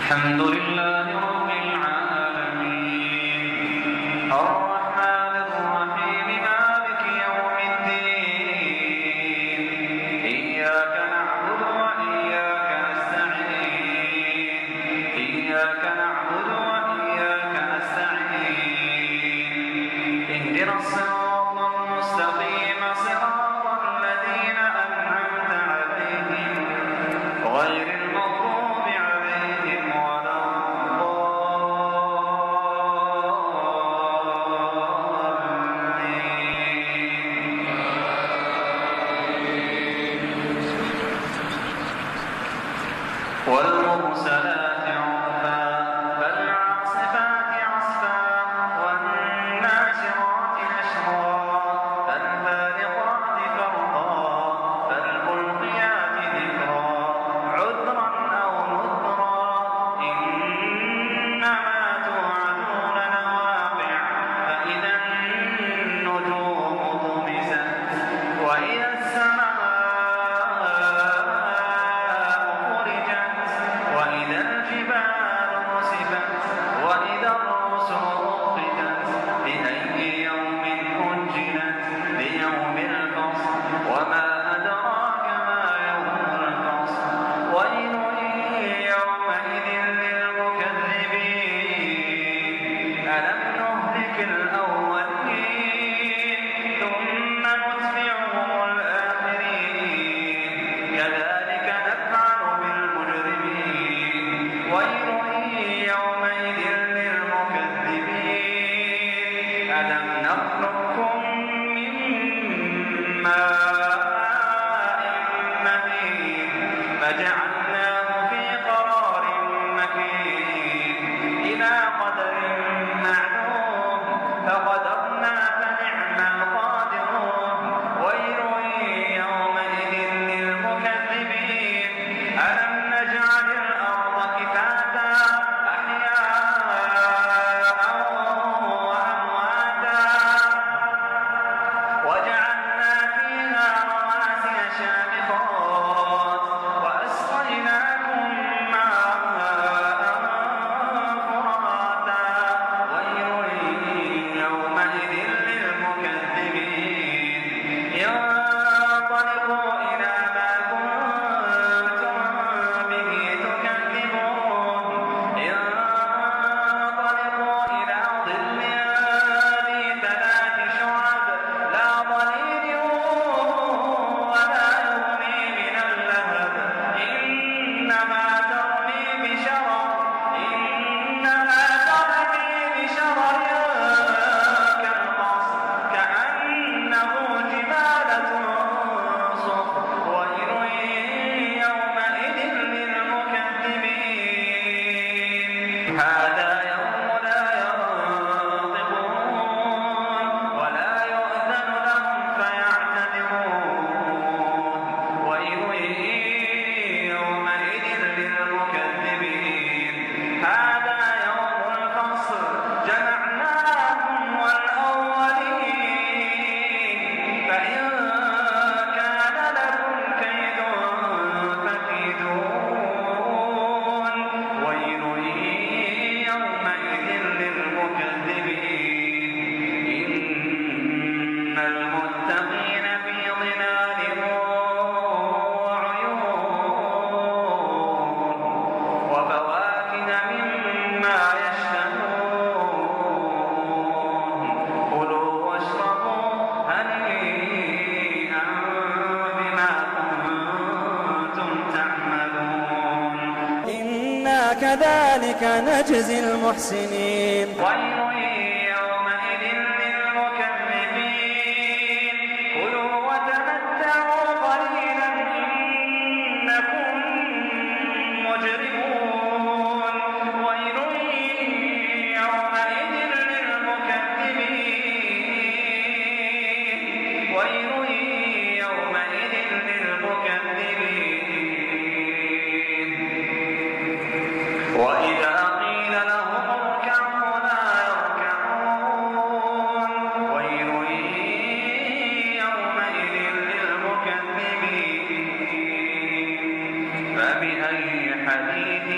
الحمد لله رب العالمين الرحمن الرحيم مالك يوم الدين إياك نعبد وإياك نستعين إياك نعبد وإياك نستعين اهدنا الصراط المستقيم صراط الذين أنعمت عليهم غير المغضوب عليهم ولا الضالين. والمرسلات عرفا فالعاصفات عصفا والناشرات نشرا فالفارقات فرقا فالملقيات ذكرا عذرا أو نذرا إنما توعدون لواقع فإذا النجوم طمست وإذا السماء فرجت وإذا الجبال نسفت وإذا الرسل أقتت لأي يوم أجلت ليوم الفصل وما أدراك ما يوم الفصل ويل يومئذ للمكذبين. ألم نهلك الأولين ثم نتبعهم الآخرين كذلك نفعل بالمجرمين. ويل يومئذ للمكذبين. ألم نخلقكم من ماء مهين فجعلناه في قرار مكين إلى قدر معلوم فقدرنا فنعم القادرون. ويل يومئذ للمكذبين. ألم نجعل الأرض كفاتا أحياء وأمواتا وجعلنا فيها رواسي شامخات وأسقيناكم ماء فراتا. ويل يومئذ للمكذبين. انطلقوا إلى ما كنتم به تكذبون. انطلقوا إلى ظل ذي ثلاث شعب لا ظليل ولا يغني من اللهب إنها ترمي بشرر كالقصر كأنه جمالة صفر. ويل يومئذ للمكذبين. هذا يوم لا ينطقون ولا يؤذن لهم فيعتذرون. ويل يومئذ للمكذبين. هذا يوم الفصل جمعناكم والأولين فإن كان لكم كيد فكيدون. ويل يومئذ للمكذبين. إن المتقين في ظلال وعيون وفواكه مما يشتهون. كلوا واشربوا هنيئا بما كنتم تعملون. إنا كذلك نجزي المحسنين. ويل يومئذ للمكذبين. كلوا وتمتعوا قليلا إنكم مجرمون. ويل يومئذ للمكذبين. ويل يومئذ للمكذبين. وإذا قيل لهم اركعوا لا يركعون. ويل يومئذ للمكذبين. فبأي حديث